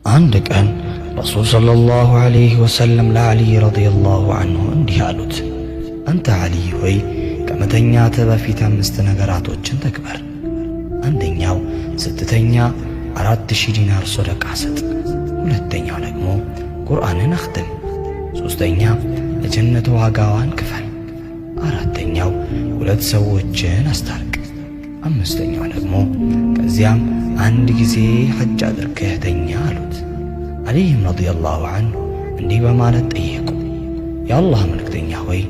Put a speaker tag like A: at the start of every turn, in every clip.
A: አንድ ቀን ረሱል ሰለላሁ ዐለይሂ ወሰለም ለዓሊይ ረዲየላሁ ዐንሁ እንዲህ አሉት፣ አንተ ዓሊይ ሆይ፣ ከመተኛትህ በፊት አምስት ነገራቶችን ተግበር። አንደኛው ስትተኛ 4000 ዲናር ሶደቃ ስጥ። ሁለተኛው ደግሞ ቁርአንን አኽትም። ሦስተኛ ለጀነት ዋጋዋን ክፈል። አራተኛው ሁለት ሰዎችን አስታርቅ። አምስተኛው ደግሞ ከዚያም አንድ ጊዜ ሐጅ አድርገህ ተኛ አሉት። ዓሊይም ረዲየላሁ ዐንሁ እንዲህ በማለት ጠየቁ፣ የአላህ መልእክተኛ ሆይ፣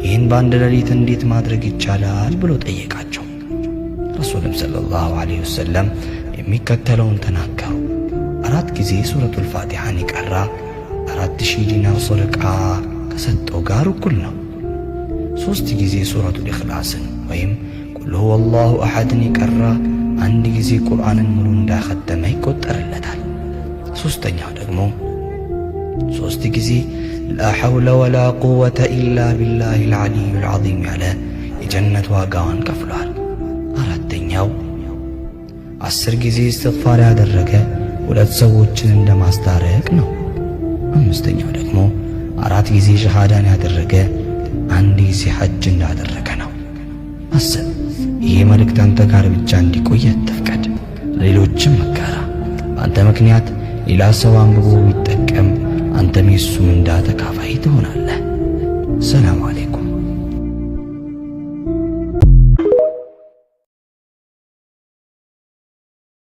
A: ይህን በአንድ ሌሊት እንዴት ማድረግ ይቻላል? ብሎ ጠየቃቸው። ረሱልም ሰለላሁ ዐለይሂ ወሰለም የሚከተለውን ተናገሩ። አራት ጊዜ ሱረቱል ፋቲሐን የቀራ 4000 ዲናር ሶደቃ ከሰጠው ጋር እኩል ነው። ሦስት ጊዜ ሱረቱል ኢኽላስን ወይም ቁል ሁወ አላሁ አሐድን የቀራ አንድ ጊዜ ቁርአንን ሙሉ እንዳኸተመ ይቆጠርለታል። ሦስተኛው ደግሞ ሦስት ጊዜ ላ ሐውለ ወላ ቁወተ ኢላ ቢላሂል ዓሊዩል ዐዚም ያለ የጀነት ዋጋዋን ከፍሏል። አራተኛው 10 ጊዜ እስትግፋር ያደረገ ሁለት ሰዎችን እንደማስታረቅ ነው። አምስተኛው ደግሞ አራት ጊዜ ሸሃዳን ያደረገ አንድ ጊዜ ሐጅ እንዳደረገ ነው። አስብ፣ ይህ መልእክት አንተ ጋር ብቻ እንዲቆይ አትፍቀድ፣ ለሌሎችም አጋራ። በአንተ ምክንያት ሌላ ሰው አንብቦ ቢጠቀም አንተም የሱ ምንዳ ተካፋይ ትሆናለህ።